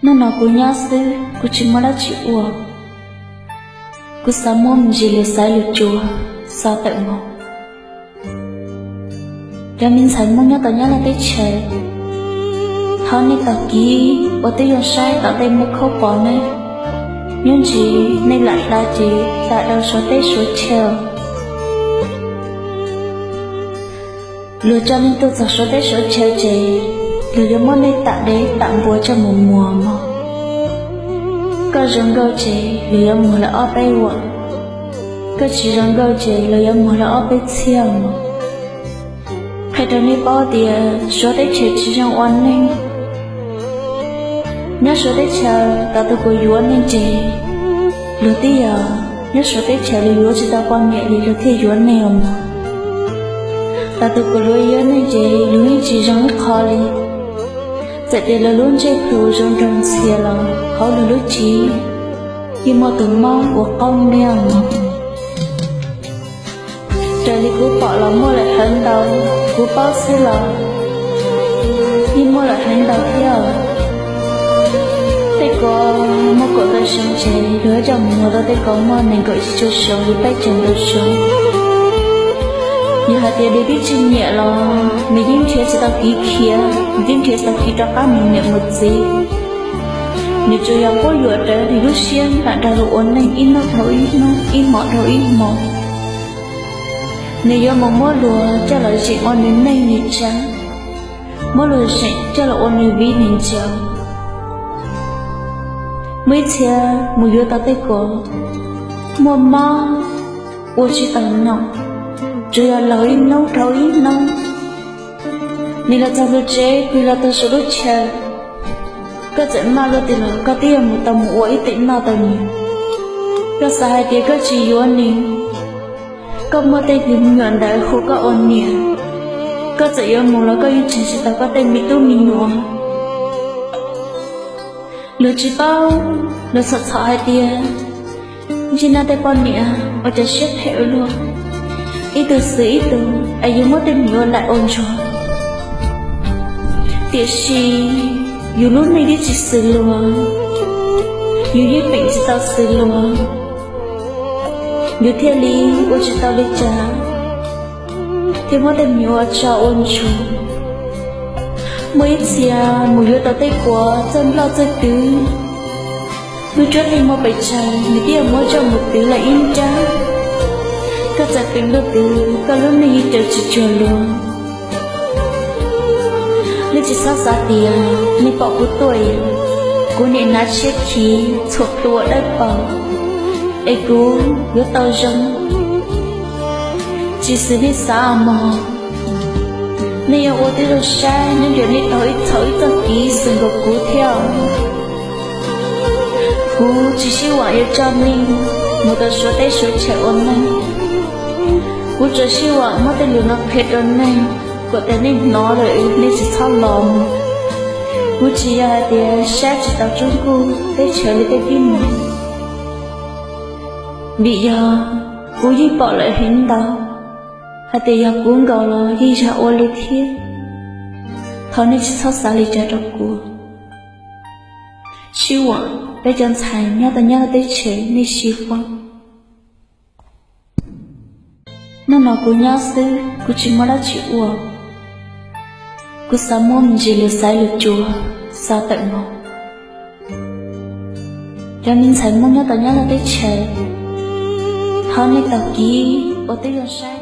Hnub no kuv nyob xwb, kuv tsis muaj dab tsi ua. Kuv xav muab me ntsis lus xaiv lus tsuas xa tawm mus. Cov me ntxhais Hmoob nyob tom Nyab Laj teb chaws, thov nej tau kis uas twb yuav saib tom ntej muaj khaub pom ne, nyob ntsis nej lam hla ces hla rau Suav teb Suav chaw. Luag coj nej tuaj txog Suav teb Suav chaw ces luag yuav muab nej tam dev tam npua coj mus muag mog. Koj zoo nkauj ces luag yuav muag lawm ob peb vuam, koj tsis zoo nkauj ces luag yuav muag lawm ob peb txhiab mog. Qhia rau nej paub tias Suav teb chaws tsis zoo ua neeg. Nyob Suav teb chaws, tau tus kuv yuav nej ces luag twb yog nyob Suav teb chaws, luag yuav tsis tau poj niam li luag thiaj yuav nej os mog. Tau tus kuv yuav nej ces luag yeej tsis zoo ib qho li. Txawm tias luag lub ntsej plhu zoo nraug ntxhias los hauv luag lub cev yeej muaj tus mob ua qaub ntiag mog. Raws li kuv pom los muaj lawm heev ntau, kuv paub xwb los yeej muaj lawm heev ntau thiab. Tej ko muaj kaum tawm xyoo ces luag coj mus muag rau tej ko muaj nees nkaum tsib caug xyoo li peb caug ntau xyoo. Yog hais tias nws twb tsis nyiam los nws yeej nrhiav tsis tau kev khiav, nws yeej nrhiav tsis tau kev rov qab mus niam mus txiv. Nws tsuas yog quab yuam rawv nws lub siab nram nrog luag ua neej ib hnub dhau ib hnub, ib hmo dhau ib hmo. Nws yuav mus muab luag coj los zeem ua nws neej nws tsav, muab luag zeem coj los ua nws viv nws ncaus. Muaj ib txhia mus yuav tau tej ko muaj mob ua tsis tau nom, tsuas yog laug ib hnub dhau ib hnub. Nws los txog lub tsev, nws los txog saum lub chaw, koj txawm maj luaj twg los koj twb yuav mus tau mus ua ib teem noj tau nws. Koj xav hais tias koj tsis yuav nws, koj muaj tej me nyuam ntawd hu koj ua niam, koj txawm yuav mus los koj yeej tseg tsis tau koj tej me tub me nyuam. Luag tsis paub, luag txhom txhom hais tias ntsej nab tej poj niam ua cov siab phem ua luaj, ib tug xwm ib tug es yus muab tej me nyuam laim ua ntsuag. Tiam sis yus lub neej twb tsis xws luag, yus yeej peem tsis tau xws luag, yus thiaj li ua tsis tau li cas, thiaj muab tej me nyuam ua tso ua ntsuag. Muaj ib txhia mus yuav tau tej kua txawj nploj txawj twv, lub cuab yeej muaj pes tsawg nws twb yuav muab coj mus twv lawm ib nrab. Koj txawm peem luaj twg koj lub neej yeej caum tsis cuag luag. Nej tsis txhob xav tias nej pom kuv tuaj, kuv niam hnav tshiab khiv txhuam plhu ua dawb paug es kuv yuav tau zoo. Tsis xws nej xav mog. Nej yuav ua tib zoo saib nyob ntawm nej tau ib txhaum ib txoj kev xwm nkaus kuv thiab. Kuv tsis sib vam yuav coj nej mus rau Suav teb Suav chaw ua neej. Kuv tsuas sib vam muab tej lus no qhia rau nej, kom tias nej hnov lawm nej tsis txhob los. Kuv tsis yog hais tias saib tsis taus tsob nkuj teb chaws li tej tib neeg, vim yog kuv yeej pom lawm heev ntau, hais tias yog kuv nkaus los yeej yog ua li thiab. Thov nej tsis txhob xav li cas rau kuv. Sib vam peb cov ntxhais nyob tau nyob teb chaws nej sib vam. Hnub no kuv nyob xwb, kuv tsis muaj dab tsi ua. Kuv xav muab me ntsis lus xaiv lus tsuas xa tawm mus. Cov me ntxhais Hmoob nyob tau nyob teb chaws, thov nej tau kis uas twb yuav saib